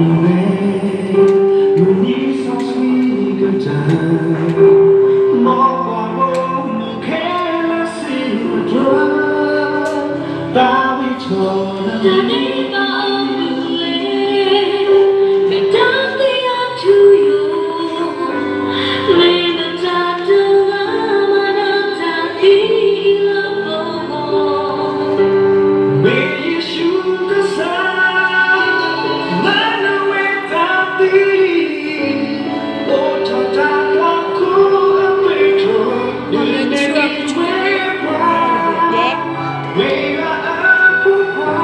မ့ၢ်နံၣ်စီဆှံကတၢၢ်, မ်ပှၤဂီၢ်မုၢ်ခဲလၢာ်စံးပတြၢၤ, သးဝံၣ်ထီၣ်နတၢ်န့ၣ်ဘၣ်မနုၤလဲၣ်, နတၢ်သ့ၣ်အထူအယိာ်, မ့ၢ်နတၢ်တလၢမၤနတၢ်သံလၢပဂီၢ်, မ့ၢ်ယ့ၣ်ၡူးကစၢ် မၤနၢၤဝဲတၢ်သံ, အိးထီၣ်တၢ်သွၣ်ခိၣ်အသွံၣ်ထီၣ်, ဒုးနဲၣ်ဒံးဝဲပှၤ, မ့ၢ်ယွၤအဖိခွါ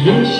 ယ့ၣ်ၡူး